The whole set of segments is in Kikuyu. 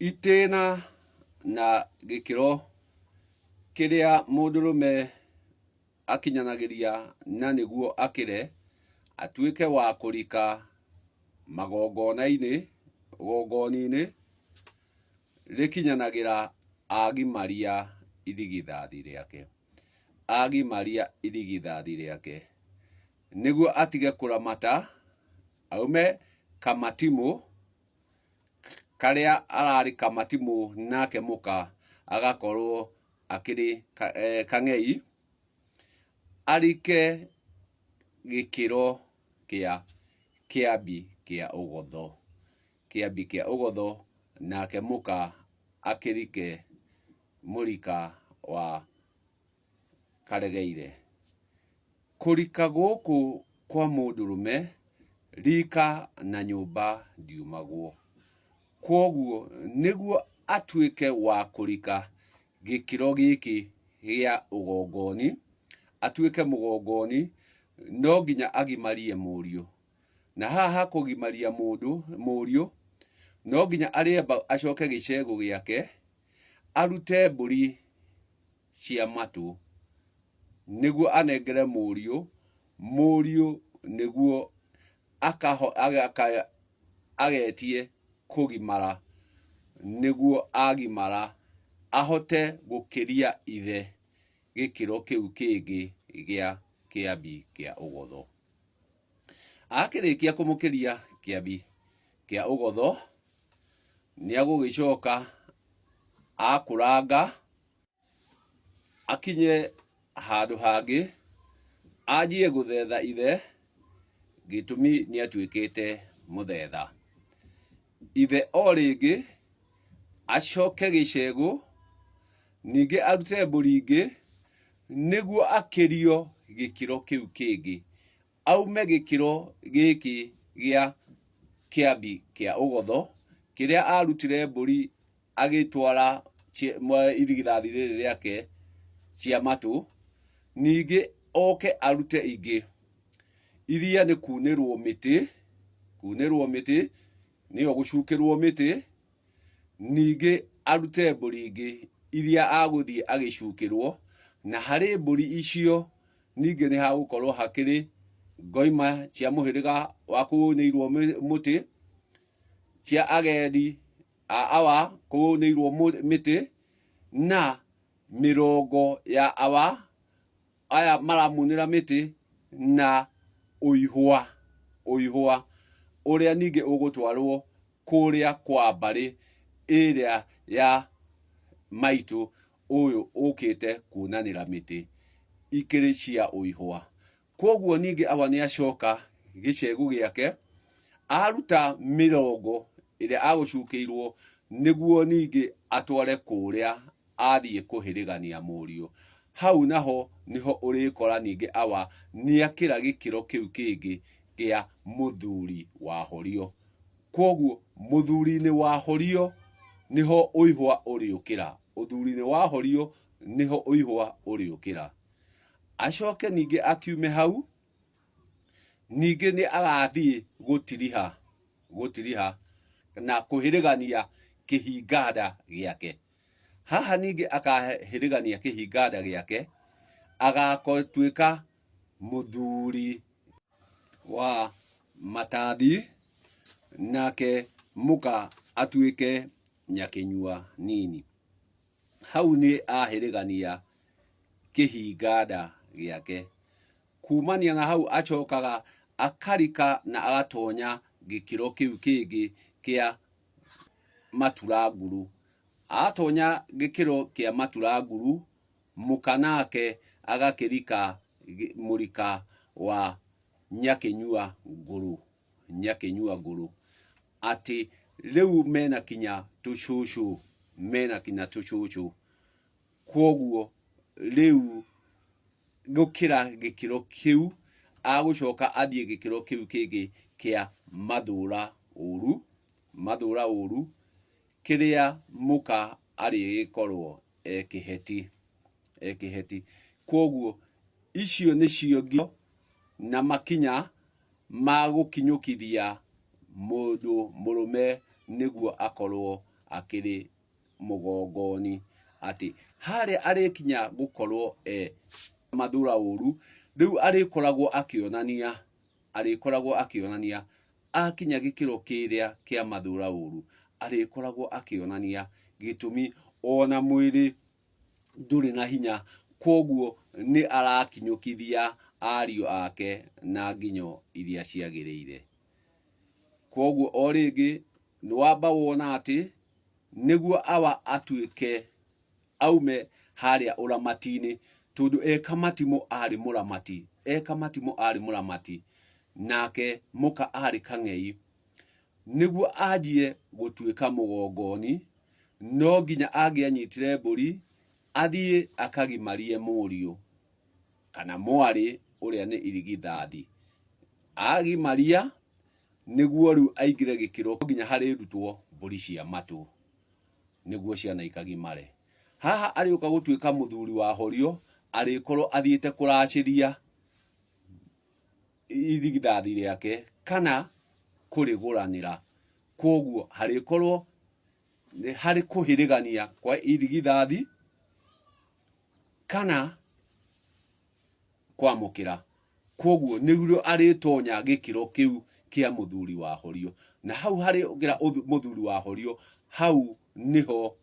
Itĩna na gĩkĩro kĩrĩa mũndũrũme akinyanagĩria na nĩguo akĩre, atuĩke wa kũrika magongona-inĩ, gongoni-inĩ, rĩkinyanagĩra agimaria irigithathi rĩake. Agimaria irigithathi rĩake. Nĩguo atige kũramata, aume kamatimũ, karĩa ararĩ kamatimũ nake mũka agakorwo akĩrĩ kang'ei, arike gĩkĩro kĩa kĩambi kĩa ũgotho, kĩambi kĩa ũgotho nake mũka akĩrike mũrika wa karegeire. Kũrika gũkũ kwa mũndũrũme, rika na nyũmba ndiumagwo. Kwoguo nĩguo atuĩke wa kũrika gĩkĩro gĩkĩ gĩa ũgongoni, atuĩke mũgongoni, no nginya agimarie mũriũ. Na haha ha kũgimaria mũndũ, mũriũ, no nginya arĩamba acoke gĩcegũ gĩake, arute mbũri cia matũ, nĩguo anengere mũriũ, mũriũ nĩguo agetie kũgimara, nĩguo agimara ahote gũkĩria ithe gĩkĩro kĩu kĩngĩ gĩa kĩambi kĩa ũgotho. Akĩrĩkia kũmũkĩria kĩambi kĩa ũgotho, nĩagũgĩcoka akũranga akinye handũ hangĩ, anjie gũthetha ithe, gĩtũmi nĩatuĩkĩte mũthetha. Ithe o rĩngĩ acoke gĩcegũ, ningĩ arute mbũri ingĩ, nĩguo akĩrio gĩkĩro kĩu kĩngĩ. Aume gĩkĩro gĩkĩ gĩa kĩambi kĩa ũgotho, kĩrĩa arutire mbũri agĩtwara irigithathi rĩrĩ rĩake cia matũ, ningĩ oke arute ingĩ, iria nĩ kunĩrwo mĩtĩ, kunĩrwo mĩtĩ, nĩyo gũcukĩrwo mĩtĩ, ningĩ arute mbũri ingĩ iria agũthiĩ agĩcukĩrwo, na harĩ mbũri icio ningĩ nĩ hagũkorwo hakĩrĩ ngoima cia mũhĩrĩga wa kũnĩirwo mũtĩ, cia agendi a awa kũnĩirwo mĩtĩ, na mĩrongo ya awa aya maramunĩra mĩtĩ na ũihwa, ũihwa ũrĩa ningĩ ũgũtwarwo kũrĩa kwa mbarĩ ĩrĩa ya maitũ ũyũ ũkĩte kunanĩra mĩtĩ ikĩrĩ cia ũihwa. Kwoguo ningĩ Awa nĩacoka gĩcegũ gĩake, aruta mĩrongo ĩrĩa agũcukĩirwo nĩguo ningĩ atware kũrĩa athiĩ kũhĩrĩgania mũriũ. Hau naho nĩho ũrĩkora ningĩ Awa nĩakĩra gĩkĩro kĩu kĩngĩ kĩa mũthuri wa horio. Kwoguo mũthuri-inĩ wa horio nĩho ũihwa ũrĩũkĩra. Ũthuri-inĩ wa horio nĩho ũihwa ũrĩũkĩra. Acoke ningĩ akiume hau, ningĩ nĩ agathiĩ gũtiriha, gũtiriha na kũhĩrĩgania kĩhinganda gĩake. Haha ningĩ akahĩrĩgania kĩhinganda gĩake, agatuĩka mũthuri wa matathi, nake mũka atuĩke nyakĩnyua nini. Hau nĩ ahĩrĩgania kĩhinganda gĩake. Kumania na hau acokaga akarika na agatonya gĩkĩro kĩu kĩngĩ kĩa maturanguru. Atonya gĩkĩro kĩa maturanguru, mũka nake agakĩrika mũrika wa nyakĩnyua ngũrũ. Nyakĩnyua ngũrũ. Atĩ rĩu mena kinya tũcũcũ, mena kinya tũcũcũ. Kwoguo rĩu gũkĩra gĩkĩro kĩu, agũcoka athiĩ gĩkĩro kĩu kĩngĩ kĩa mathũra ũru, mathũra ũru, kĩrĩa mũka arĩgĩkorwo e kĩheti, e kĩheti. Kwoguo icio nĩcio ngio na makinya ma gũkinyũkithia mũndũ mũrũme nĩguo akorwo akĩrĩ mũgongoni atĩ harĩa arĩkinya gũkorwo e mathura ũru rĩu arĩkoragwo akĩonania arĩkoragwo akĩonania akinya gĩkĩro kĩrĩa kĩa mathura ũru arĩkoragwo akĩonania gĩtũmi ona mwĩrĩ ndũrĩ na hinya kwoguo nĩ arakinyũkithia ariũ ake na nginyo iria ciagĩrĩire. Kwoguo o rĩngĩ nĩ wamba wona atĩ nĩguo awa atuĩke aume harĩa ũramati-inĩ tondũ eka matimũ arĩ mũramati, eka matimũ arĩ mũramati nake mũka arĩ kang'ei. Nĩguo anjie gũtuĩka mũgongoni, no nginya angĩanyitire mbũri athiĩ akagimarie mũriũ kana mwarĩ ũrĩa nĩ irigithathi. Agimaria nĩguo rĩu aingĩre gĩkĩro nginya harĩrutwo mbũri cia matũ nĩguo ciana ikagimare. Haha arĩũka gũtuĩka mũthuri wa horio arĩkorwo athiĩte kũracĩria irigithathi rĩake kana kũrĩgũranĩra. Kwoguo harĩkorwo nĩ harĩ kũhĩrĩgania kwa irigithathi kana kwamũkĩra. Kwoguo nĩguo arĩtonya gĩkĩro kĩu kĩa mũthuri wa horio. Na hau harĩũkĩra mũthuri wa horio, hau nĩho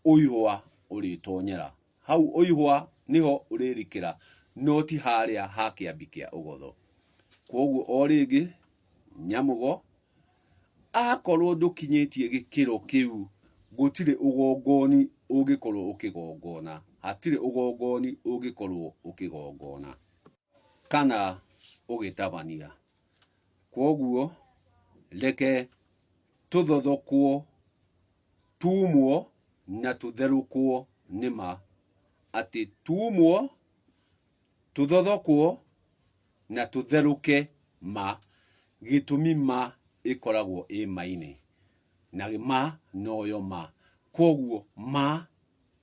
ũihwa ũrĩtonyera. Hau ũihwa nĩho ũrĩrikĩra, no ti harĩa ha kĩambi kĩa ũgotho. Kwoguo o rĩngĩ, Nyamũgo, akorwo ndũkinyĩtie gĩkĩro kĩu, gũtirĩ ũgongoni ũngĩkorwo ũkĩgongona. Hatirĩ ũgongoni ũngĩkorwo ũkĩgongona kana ũgĩtabania. Kwoguo reke tũthothokwo tumwo na tũtherũkwo nĩ ma, atĩ tumwo, tũthothokwo na tũtherũke ma, gĩtũmi ma ĩkoragwo ĩ ma-inĩ, na ma noyo ma. Kwoguo ma,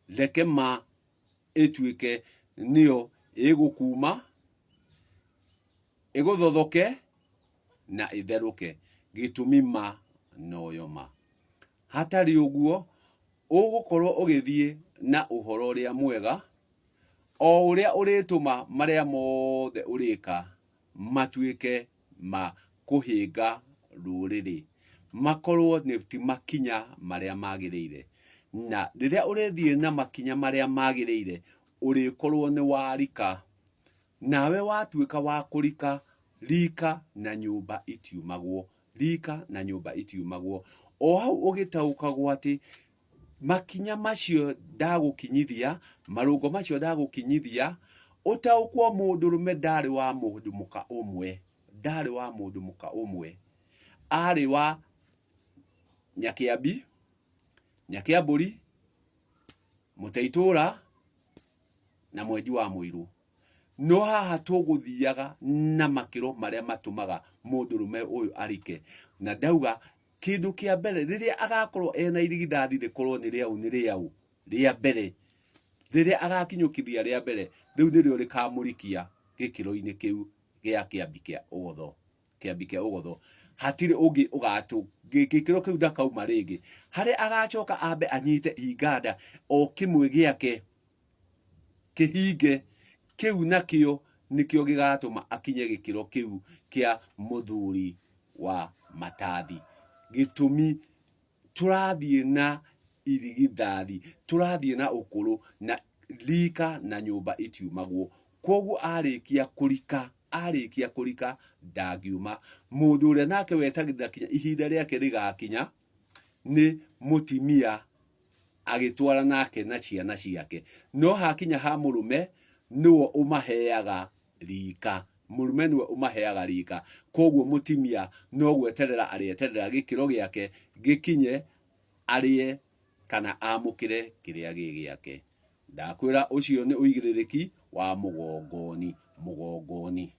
reke ma ĩtuĩke nĩyo ĩgũkuma, ĩgũthothoke na ĩtherũke, gĩtũmi ma noyo ma. Hatarĩ ũguo, ũgũkorwo ũgĩthiĩ na ũhoro ũrĩa mwega, o ũrĩa ũrĩtũma marĩa mothe ũrĩka matuĩke ma kũhĩnga rũrĩrĩ, makorwo nĩ ti makinya marĩa magĩrĩire. Na rĩrĩa ũrĩthiĩ na makinya marĩa magĩrĩire, ũrĩkorwo nĩ warika. Nawe watuĩka wa kũrika, rika na nyũmba itiumagwo. Rika na nyũmba itiumagwo. O hau ũgĩtaũkagwo atĩ makinya macio ndagũkinyithia, marũngo macio ndagũkinyithia, ũtaũkwo mũndũrũme ndarĩ wa mũndũ mũka ũmwe, ndarĩ wa mũndũ mũka ũmwe, arĩ wa Nyakĩambi, Nyakĩambũri, Mũteitũra na Mwenji wa Mũirũ. No haha tũgũthiaga na makĩro marĩa matũmaga mũndũrũme ũyũ arike. Na ndauga kĩndũ kĩa mbere rĩrĩa agakorwo ena irigithathi rĩkorwo nĩ rĩau nĩ rĩau rĩa mbere, rĩrĩa agakinyũkithia rĩa mbere, rĩu nĩrĩo rĩkamũrikia gĩkĩro-inĩ kĩu gĩa kĩambi kĩa ũgotho. Kĩambi kĩa ũgotho. Hatirĩ ũngĩ ũgatũ gĩkĩro kĩu ndakauma rĩngĩ. Harĩa agacoka ambe anyite inganda o kĩmwe gĩake kĩhinge kĩu nakĩo nĩkĩo gĩgatũma akinye gĩkĩro kĩu kĩa mũthuri wa matathi. Gĩtũmi tũrathiĩ na irigithathi, tũrathiĩ na ũkũrũ na rika na nyũmba itiumagwo. Kwoguo arĩkia kũrika, arĩkia kũrika ndangiuma. Mũndũ ũrĩa nake wetagĩrĩra kinya ihinda rĩake rĩgakinya nĩ mũtimia agĩtwara nake na ciana ciake. No hakinya ha mũrũme, nĩwe ũmaheaga rika. Mũrũme nĩwe ũmaheaga rika. Koguo mũtimia no gweterera arĩeterera gĩkĩro gĩake gĩkinye arĩe kana amũkĩre kĩrĩa gĩ gĩake. Ndakwĩra ũcio nĩ ũigĩrĩrĩki wa mũgongoni. Mũgongoni.